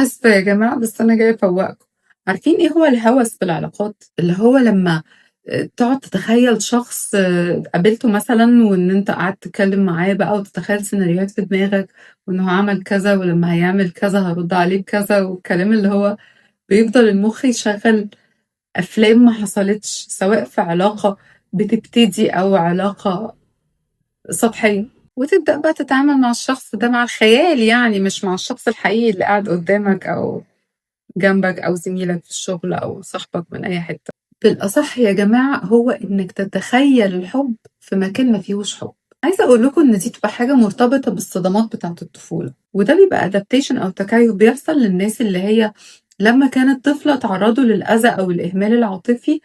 آسفة يا جماعة، بس أنا جاية أفوّقكم. عارفين إيه هو الهوس بالعلاقات؟ اللي هو لمّا تقعد تتخيّل شخص قابلته مثلًا وإن أنت قعدت تتكلّم معاه بقى وتتخيّل سيناريوهات في دماغك، وإنه عمل كذا ولمّا هيعمل كذا هارُد عليه بكذا، والكلام اللي هو بيفضل المُخ يشغّل أفلام ما حصلتش، سواء في علاقة بتبتدي أو علاقة سطحية، وتبدأ بقى تتعامل مع الشخص ده مع الخيال، يعني مش مع الشخص الحقيقي اللي قاعد قدّامك أو جنبك أو زميلك في الشغل أو صاحبك من أي حتة. بالأصح يا جماعة هو إنك تتخيل الحب في مكان ما فيهوش حب. عايزة أقول لكم إن دي بتبقى حاجة مرتبطة بالصدمات بتاعة الطفولة، وده بيبقى adaptation أو تكيُّف بيحصل للناس اللي هي لمّا كانت طفلة اتعرّضوا للأذى أو الإهمال العاطفي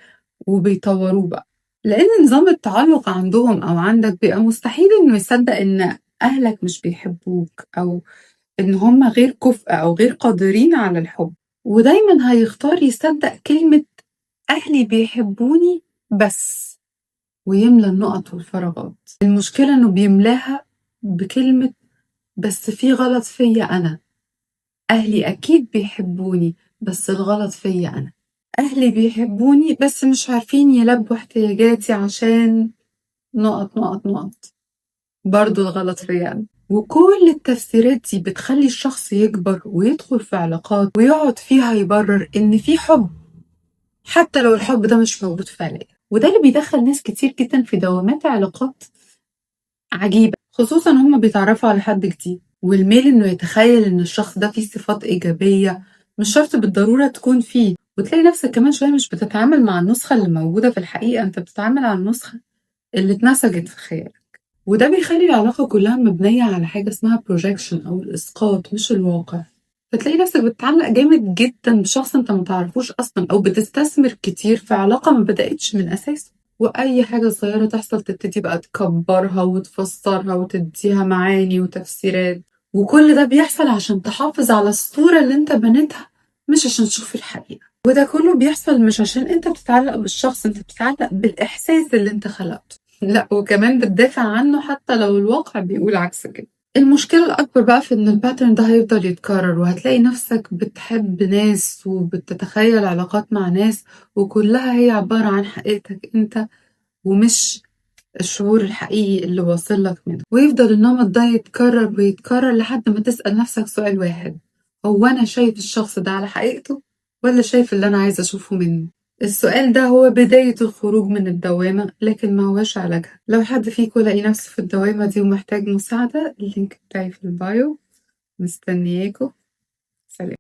وبيطوّروه بقى. لإن نظام التعلُّق عندهم أو عندك بيبقى مستحيل إنه يصدّق إن أهلك مش بيحبوك أو إن هم غير كُفء أو غير قادرين على الحب، ودايمًا هيختار يصدّق كلمة أهلي بيحبوني بس، ويملى النُقط والفراغات. المشكلة إنه بيملاها بكلمة بس في غلط فيّا أنا، أهلي أكيد بيحبوني بس الغلط فيّا أنا، أهلي بيحبوني بس مش عارفين يلبّوا احتياجاتي عشان نُقط، نُقط، نُقط، برضه الغلط فيّا أنا. وكل التفسيرات دي بتخلّي الشخص يكبر ويدخل في علاقات ويقعد فيها يبرر إن في حب، حتى لو الحب ده مش موجود فعليًا. وده اللي بيدخّل ناس كتير جدًا في دوامات علاقات عجيبة، خصوصًا وهُم بيتعرّفوا على حد جديد، والميل إنه يتخيل إن الشخص ده فيه صفات إيجابية مش شرط بالضرورة تكون فيه، وتلاقي نفسك كمان شوية مش بتتعامل مع النسخة اللي موجودة في الحقيقة، أنت بتتعامل على النسخة اللي اتنسجت في خيالك. وده بيخلّي العلاقة كلّها مبنية على حاجة اسمها projection أو الإسقاط مش الواقع. فتلاقي نفسك بتتعلق جامد جدًا بشخص أنت ما تعرفوش أصلًا، أو بتستثمر كتير في علاقة ما بدأتش من أساسه، وأي حاجة صغيرة تحصل تبتدي بقى تكبّرها وتفسّرها وتدّيها معاني وتفسيرات، وكل ده بيحصل عشان تحافظ على الصورة اللي أنت بنيتها مش عشان تشوف الحقيقة. وده كله بيحصل مش عشان أنت بتتعلق بالشخص، أنت بتتعلق بالإحساس اللي أنت خلقته. لأ، وكمان بتدافع عنه حتى لو الواقع بيقول عكس كده. المشكلة الأكبر بقى في إن الpattern ده هيفضل يتكرر، وهتلاقي نفسك بتحب ناس وبتتخيل علاقات مع ناس، وكلها هي عبارة عن حقيقتك أنت ومش الشعور الحقيقي اللي واصل لك منه. ويفضل النمط ده يتكرر ويتكرر لحد ما تسأل نفسك سؤال واحد: هو أنا شايف الشخص ده على حقيقته والّا شايف اللي أنا عايزة أشوفه منه؟ السؤال ده هو بداية الخروج من الدوامة، لكن ما هواش علاجها. لو حد فيكم لاقي نفسه في الدوامة دي ومحتاج مساعدة، ال link بتاعي في ال bio، مستنياكم. سلام.